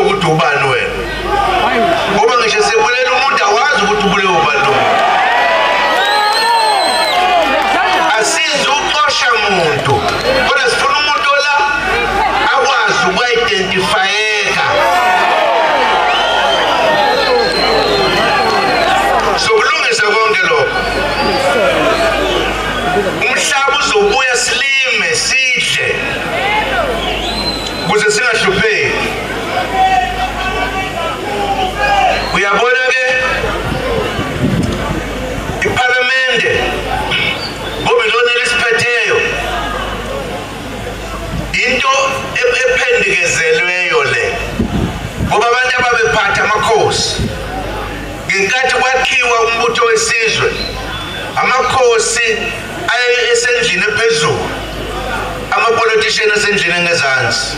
ukuthi ubani wena, ngoba ngisho sebulela umuntu awazi ukuthi ubulewe ubani lo muntu. Asizi uxosha muntu, kodwa sifuna umuntu ola akwazi uku-identifyeka. Sokulungisa konke lokho, umhlaba uzobuya, silime, sidle ukuze singahlupheki. Uyabona ke, iphalamende ngoba ilona elisiphetheyo, into ephendikezelweyo le, ngoba abantu ababephatha amakhosi ngenkathi kwakhiwa umbutho wesizwe, amakhosi aye esendlini ephezulu, amapolitician esendlini engezansi.